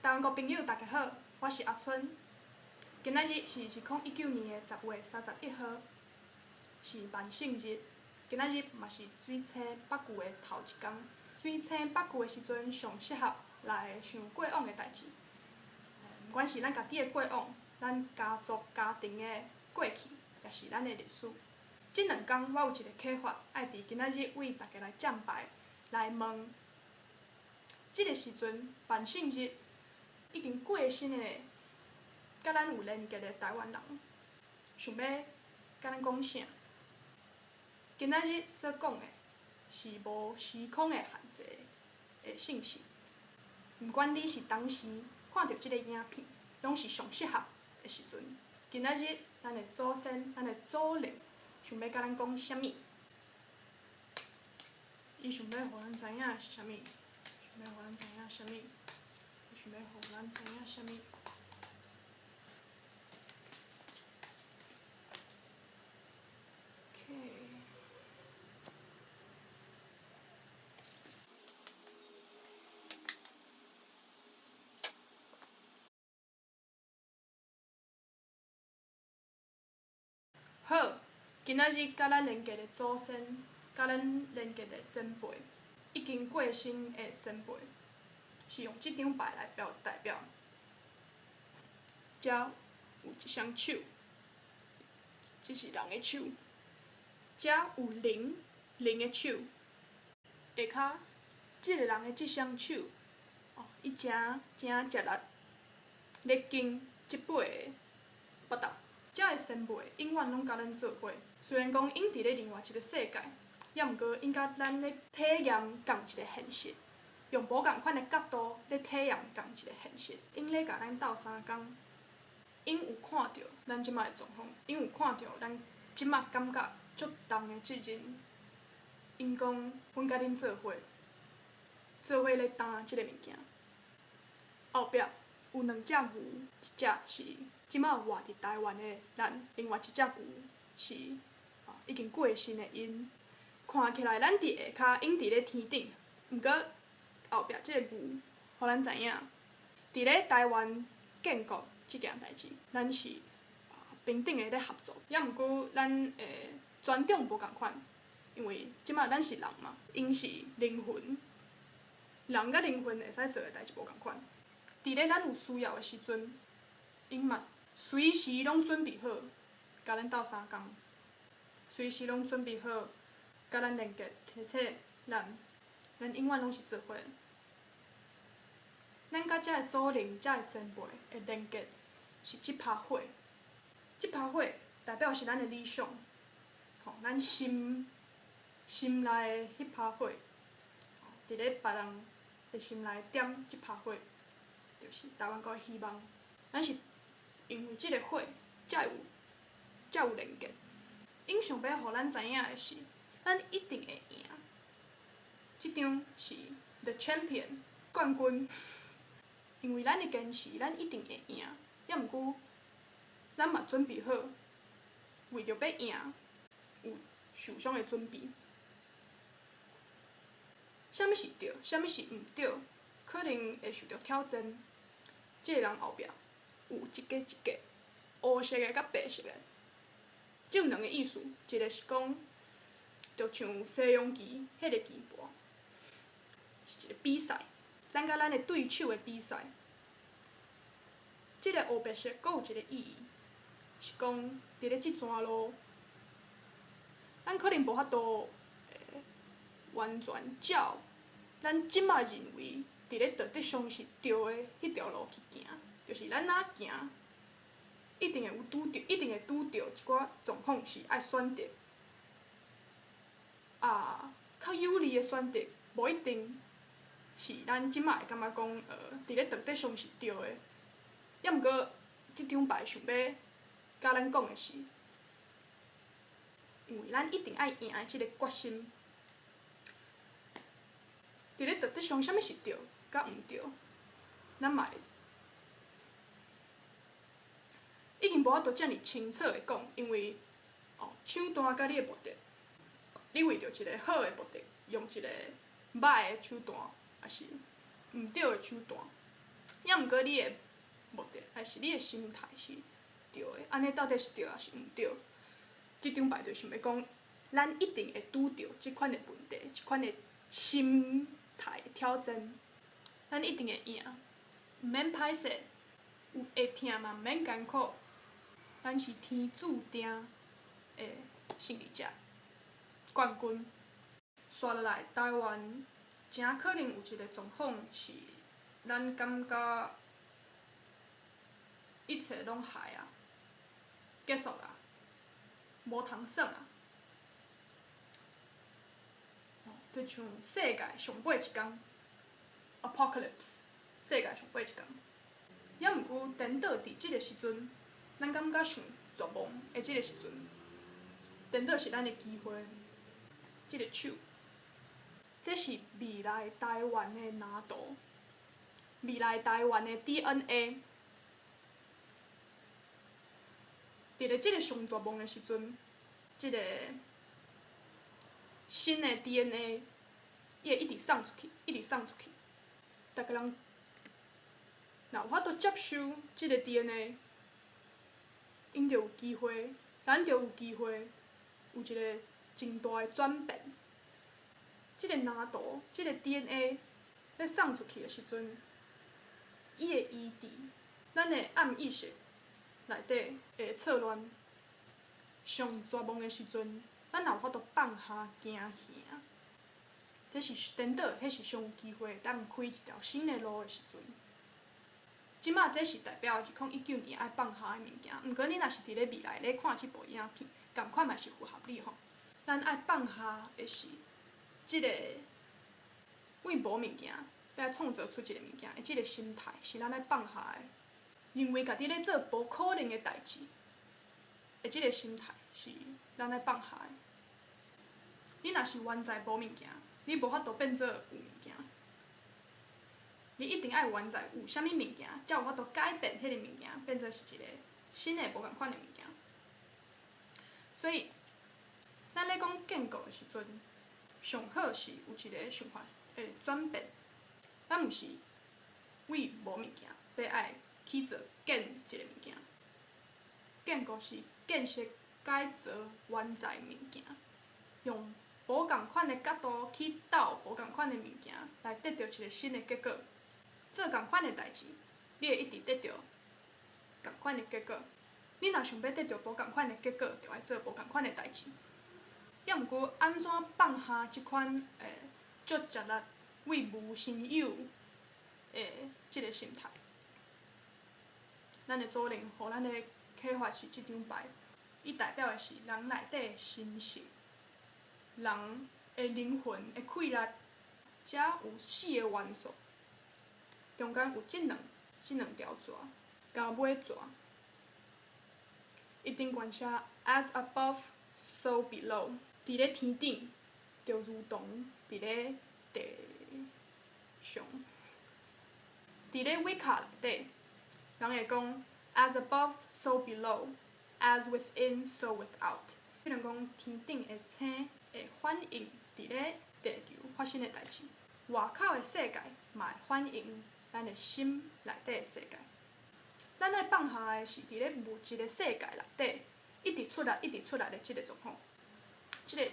台灣國朋友，大家好，我是阿春。今仔日是2019年的10月31號，是萬聖日。今仔日嘛是水星北巨的頭一工。水星北巨的時陣，上適合來想過往的代誌。毋管是咱家己的過往，咱家族家庭的過去，抑是咱的歷史。這兩工我有一個啟發，愛佇今仔日為大家來占牌，來問。這個時陣，萬聖日已經過身的，佮咱有連結的台灣人，想欲佮咱講啥？今仔日所講的是無時空的限制的信息。毋管你是當時看著這個影片，攏是上適合的時陣。今仔日咱的祖先、咱的祖靈，想欲佮咱講啥物？伊想欲予咱知影是啥物？想欲予咱知影啥物？想欲予咱知影啥物？OK。好，今仔日佮咱連結的祖先，佮咱連結的前輩，已經過身的前輩，是用這張牌來表代表。遮有一雙手，這是人的手。遮有靈，靈的手。下跤，這個人的這雙手，哦，伊誠誠食力，咧經這八个腹肚。遮的先輩永遠攏佮咱做伙，雖然講𪜶佇咧另外一個世界，猶毋過𪜶佮咱咧體驗仝一個現實，用無仝款的角度咧體驗仝一個現實。𪜶咧共咱鬥相共，𪜶有看著咱這馬的狀況，𪜶有看著咱這馬感覺足重的責任。𪜶講，阮佮恁做伙，做伙咧擔這個物件。後壁有兩隻牛，一隻是這馬活佇台灣的咱，另外一隻牛是已經過身的𪜶。看起來咱佇下跤，𪜶佇咧天頂，毋過後壁這個牛，予咱知影，佇咧台灣建國這件代誌，咱是平等的咧合作，猶毋過咱的尊重無仝款，因為這馬咱是人嘛，𪜶是靈魂，人佮靈魂會使做的代誌無仝款。佇咧咱有需要的時陣，𪜶嘛隨時攏準備好，共咱鬥相共，隨時攏準備好，佮咱連結，提醒咱，咱永遠攏是做伙。咱佮遮的祖靈、遮的前輩的連結是這趴火，這趴火代表是咱的理想，吼，咱心心內的彼趴火，佇咧別人的心內點這趴火。就是台灣國的希望，咱是因為這個火才有才有連結。𪜶想欲予咱知影的是，咱一定會贏。這張是 The Champion 冠軍，因為咱的堅持，咱一定會贏。猶毋過，咱嘛準備好，為著欲贏，有受傷的準備。啥物是對，啥物是毋對，可能會受著挑戰。這個人後壁有一格一格烏色的佮白色的，這有兩個意思，一個是講，就像西洋棋彼個棋盤，是一個比賽，咱佮咱的對手的比賽。這個烏白色閣有一個意義，是講佇咧這段路，咱可能無法度完全照咱這馬認為。佇咧道德上是對的彼條路去行，就是咱若行，一定會有拄著，一定會拄著一寡狀況是愛選擇。啊，較有利的選擇，無一定是咱這馬會感覺講，佇咧道德上是對的。猶毋過，這張牌想欲佮咱講的是，因為咱一定愛贏的這个決心。佇咧道德上，啥物是對？佮毋對，咱嘛會已經無法度遮爾清楚的講，因為哦，手段佮你的目的，你為著一個好的目的，用一個歹的手段，抑是毋對的手段，抑毋過你的目的，還是你的心態是對的，按呢到底是對抑是毋對？這張牌就想欲講，咱一定會拄著這款的問題，這款的心態的挑戰，咱一定會贏，毋免歹勢，有會疼嘛，毋免艱苦，咱是天注定的勝利者，冠軍。紲落來，台灣誠可能有一个狀況是，咱感覺一切攏害啊，結束啊，無通耍啊，就像世界上尾一工，apocalypse，世界上尾一工。抑毋過顛倒佇這个時陣，咱感覺上絕望的這个時陣，顛倒是咱的機會。這个手，這是未來台灣的藍圖，未來台灣的 DNA。佇咧這个上絕望的時陣，這个新的 DNA，伊會一直送出去，一直送出去。逐个人若有法度接受這个 DNA，𪜶就有機會，咱就有機會有一个真大的轉變。這个藍圖，這个 DNA 咧送出去的時陣，伊會移佇咱的暗意識內底會錯亂。上絕望的時陣，咱若有法度放下驚嚇，這是顛倒，彼是上有機會會當開一條新的路的時陣。這馬這是代表2019年愛放下的物件，毋過你若是佇咧未來咧看這部影片，仝款嘛是符合你吼。咱愛放下的是這个為無物件，欲創造出一个物件的這个心態，是咱愛放下的。認為家己咧做無可能的代誌的這个心態，是咱愛放下的。你若是原在無物件，你無法度變做有物件。你一定愛原在有啥物物件，才有法度改變彼个物件，變做是一个新的無仝款的物件。所以，咱咧講建國的時陣，上好是有一个想法的轉變。咱毋是為無物件，欲愛去做建一个物件。建國是建設改造原在物件，用無仝款的角度去鬥無仝款的物件，來得著一个新的結果。做仝款的代誌，你會一直得著仝款的結果。你若想欲得著無仝款的結果，就愛做無仝款的代誌。抑毋過，按怎放下這款足食力為無生有的這个心態？咱的祖靈予咱的啟發是這張牌，伊代表的是人內底的神性，人的靈魂的氣力。遮有四个元素，中間有這兩條蛇，共尾蛇，一定關寫 as above so below，佇咧天頂，就如同佇咧地上。佇咧 Wicca 內底，人會講 as above so below，as within so without。比如講，天頂的星會反映佇咧地球發生的代誌，外口的世界嘛會反映咱的心內底的世界。咱愛放下的是佇咧物質的世界內底，一直出力、一直出力的這个狀況。這个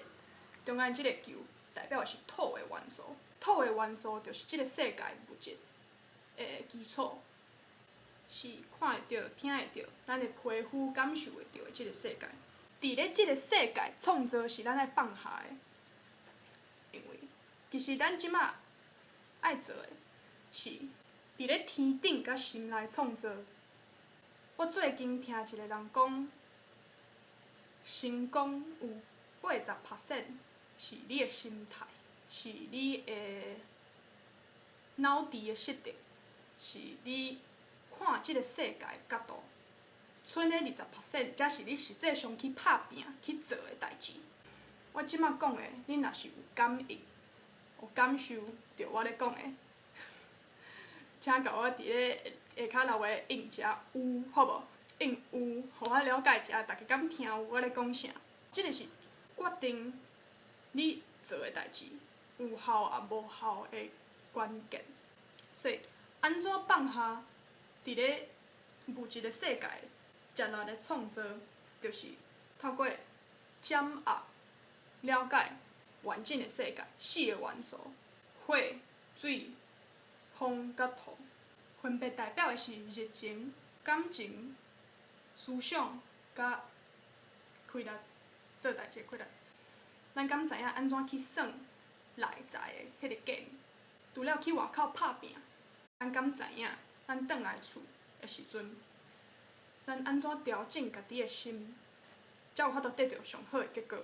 中間這个球代表的是土的元素，土的元素就是這个世界物質的基礎，是看會著、聽會著、咱的皮膚感受會著的這个世界。佇咧這个世界創造是咱愛放下的，因為其實咱這馬愛做的是佇咧天頂佮心內創造。我最近聽一个人講，成功有80% 是你的心態，是你的腦袋的設定，是你看這个世界的角度。賰的20% 才是你實際上去拍拚去做的代誌。我這馬講的，你若是有感應、有感受著我咧講的，請共我佇咧下跤留言應一下有，好無？應有，予我了解一下，大家敢聽有我咧講啥？這个是決定你做的代誌有效抑無效的關鍵。所以，按按怎放下佇咧物質的世界盡力的創造，就是透過掌握、了解完整的世界四个元素：火、水、風佮土，分別代表的是熱情、感情、思想佮氣力，做代誌的氣力。咱敢知影按怎去算內在的彼个 game？除了去外口拍拚，咱敢知影咱轉來厝的時陣，咱按怎調整家己的心，才有法度得著上好的結果。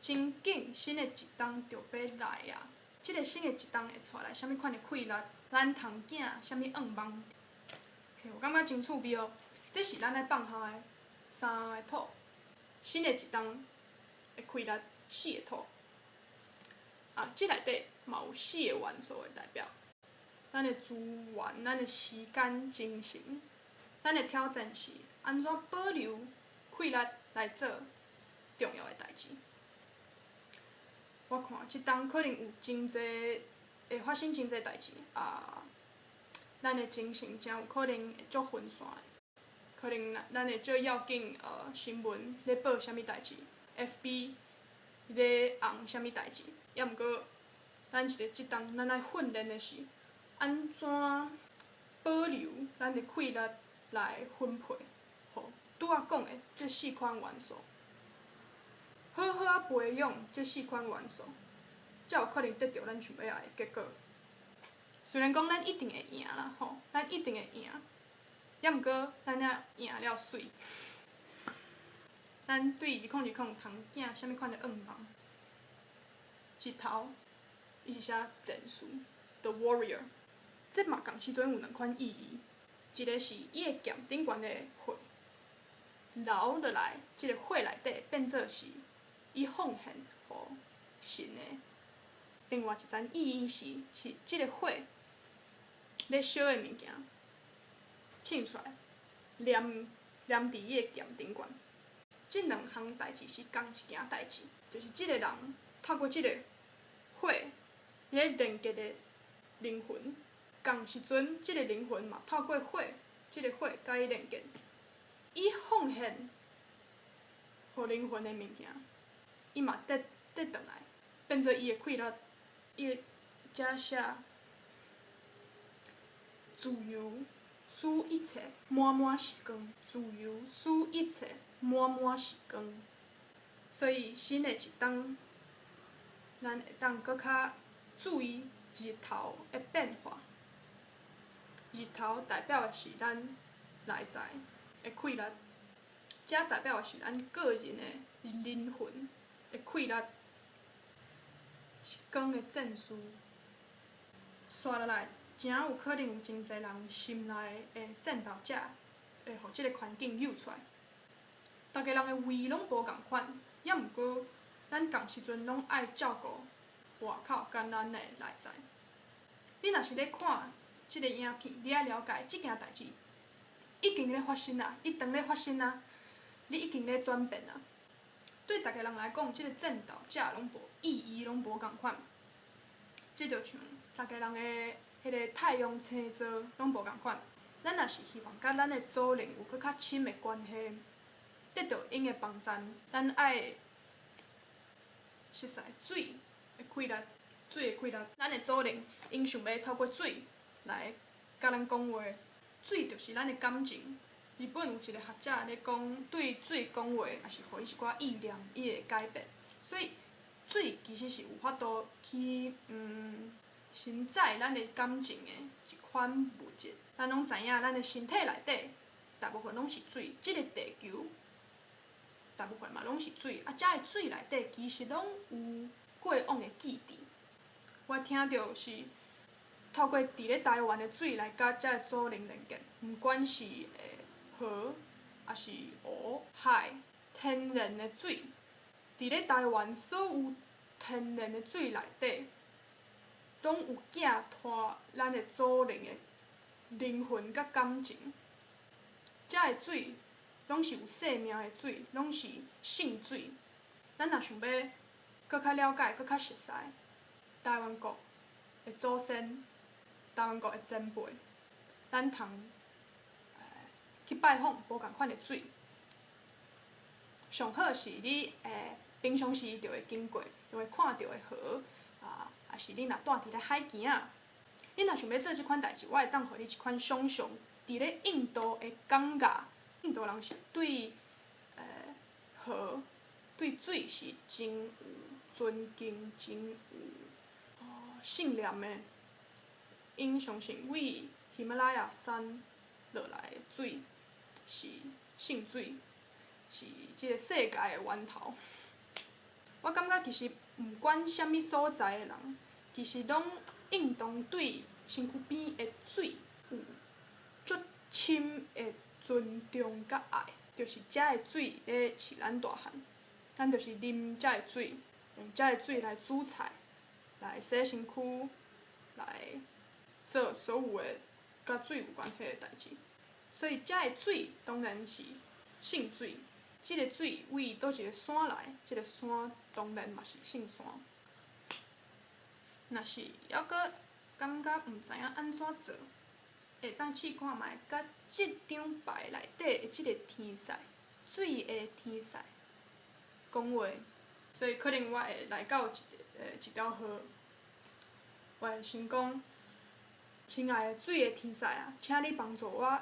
真緊，新的一冬就欲來啊！這个新的一冬會帶來啥物款的氣力？咱通寄啥物願望？OK，我感覺真趣味哦。這是咱愛放下的三个土，新的一冬會氣力四个土。啊，這內底嘛有四个元素的代表，咱的資源、咱的時間、精神。咱的挑戰是按怎保留氣力來做重要的代誌。我看這冬可能有真濟會發生真濟代誌啊，咱的精神誠有可能會足分散的，可能咱會足要緊新聞咧報啥物代誌，FB 咧紅啥物代誌，抑毋過咱一个這冬咱愛訓練的是按怎保留咱的氣力來分配，予拄仔講的這四款元素。好好仔培養這四款元素，才有可能得著咱想欲愛的結果。雖然講咱一定會贏啦吼，咱一定會贏，抑毋過咱愛贏了媠。咱對2020通寄啥物款的願望？日頭，伊是寫戰士，The Warrior。這嘛仝時陣有兩款意義，一个是伊的劍頂懸的血流落來，這个血內底變做是伊奉獻予神的。另外一層意義是，是這个火咧燒的物件，凊出來，黏黏佇伊的劍頂懸。這兩項代誌是仝一件代誌，就是這个人透過這个火咧連結的靈魂，仝時陣這个靈魂嘛透過火，這个火佮伊連結，伊奉獻予靈魂的物件，伊嘛得得轉來，變做伊的氣力，伊的遮寫自由使一切滿滿是光，自由使一切滿滿是光。所以新的一冬，咱會當閣較注意日頭的變化。日頭代表的是咱內在的氣力，這代表的是咱個人的靈魂的氣力，是光的戰士。紲落來，誠有可能有真濟人心內的戰鬥者會予這个環境誘出來。逐家人的位攏無仝款，抑毋過咱仝時陣攏愛照顧外口佮咱的內在。你若是咧看這个影片，你愛了解這件代誌已經咧發生啊，伊當咧發生啊，你已經咧轉變啊。對逐家人來講，這个戰鬥者攏無意義，攏無仝款。這就像逐家人的彼个太陽星座攏無仝款。咱若是希望佮咱的祖靈有閣較深的關係，得著𪜶的幫贊，咱愛熟似水的氣力，水的氣力。咱的祖靈𪜶想欲透過水來佮咱講話，水就是咱的感情。日本有一个學者咧講，對水講話，也是予伊一寡意念，伊會改變。所以水其實是有法度去承載咱的感情的一款物質。咱攏知影，咱的身體內底大部分攏是水，這个地球大部分嘛攏是水。啊，遮的水內底其實攏有過往的記憶。我聽著是透過佇咧台灣的水來佮遮的祖靈連結，毋管是河，抑是湖、海，天然的水，佇咧台灣所有天然的水內底，攏有寄託咱的祖靈的靈魂佮感情。遮的水攏是有生命的水，攏是聖水。咱若想欲閣較了解、閣較熟似台灣國的祖先，台灣國的前輩，咱通去拜訪無仝款的水。上好是你平常時就會經過，就會看著的河，啊，抑是你若蹛佇咧海墘仔，你若想欲做這款代誌，我會當予你一款想像。佇咧印度的感覺，印度人是對河、對水是真有尊敬、真有信念的。𪜶相信為喜馬拉雅山落來的水是聖水，是這个世界的源頭。我感覺其實毋管啥物所在的人，其實攏應當對身軀邊的水有足深的尊重佮愛。就是遮的水咧飼咱大漢，咱就是啉遮的水，用遮的水來煮菜、來洗身軀、來做所有的佮水有關係的代誌。所以遮的水當然是聖水。這个水為佗一个山來，這个山當然嘛是聖山。若是猶閣感覺毋知影按怎做，會當試看覓佮這張牌內底的這个天使，水的天使講話，所以可能我會來到一條河，我會先講：親愛的水的天使啊，請你幫助我，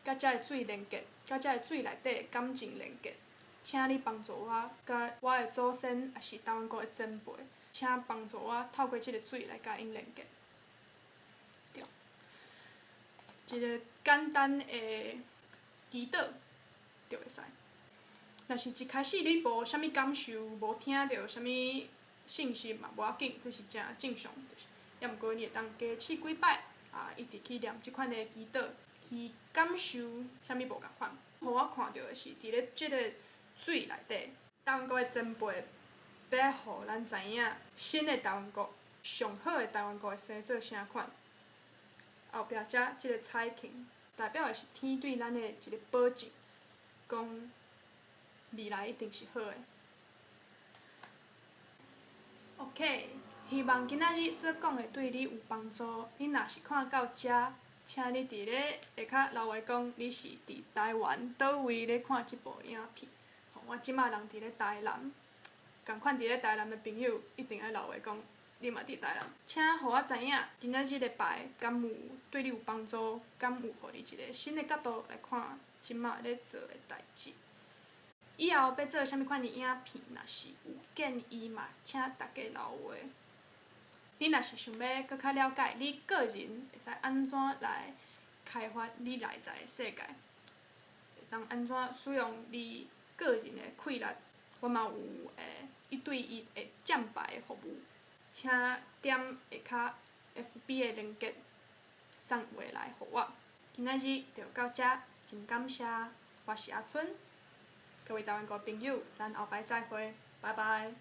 佮遮的水連結，佮遮的水內底的感情連結，請你幫助我，佮我的祖先，抑是台灣國的前輩，請幫助我透過這个水來佮𪜶連結。對，一个簡單的祈禱就會使。若是一開始你無啥物感受，無聽著啥物信息嘛無要緊，這是誠正常，就是。抑毋過你會當加試幾擺，啊，一直去念這款的祈禱，去感受啥物無仝款。予我看著的是，佇咧這个水內底，台灣國的前輩欲予咱知影，新的台灣國，上好的台灣國會生做啥款。後壁遮這个彩琴，代表的是天對咱的一个保證，講未來一定是好的。OK，希望今仔日所講的對你有幫助。你若是看到遮，請你佇咧下跤留話講你是佇台灣佗位咧看這部影片。吼，我這馬人佇咧台南，仝款佇咧台南的朋友一定愛留話講你嘛佇台南。請予我知影今仔日的牌敢有對你有幫助，敢有予你一个新的角度來看這馬咧做的代誌。以後欲做啥物款的影片，若是有建議嘛，請大家留話。你若是想欲閣較了解你個人會使按怎來開發你內在的世界，會當按怎使用你個人的氣力，我嘛有一對一的占牌服務，請點下跤 FB 的連結送話來予我。今仔日就到遮，真感謝，我是阿春。各位台灣國朋友，咱後擺再會，拜拜。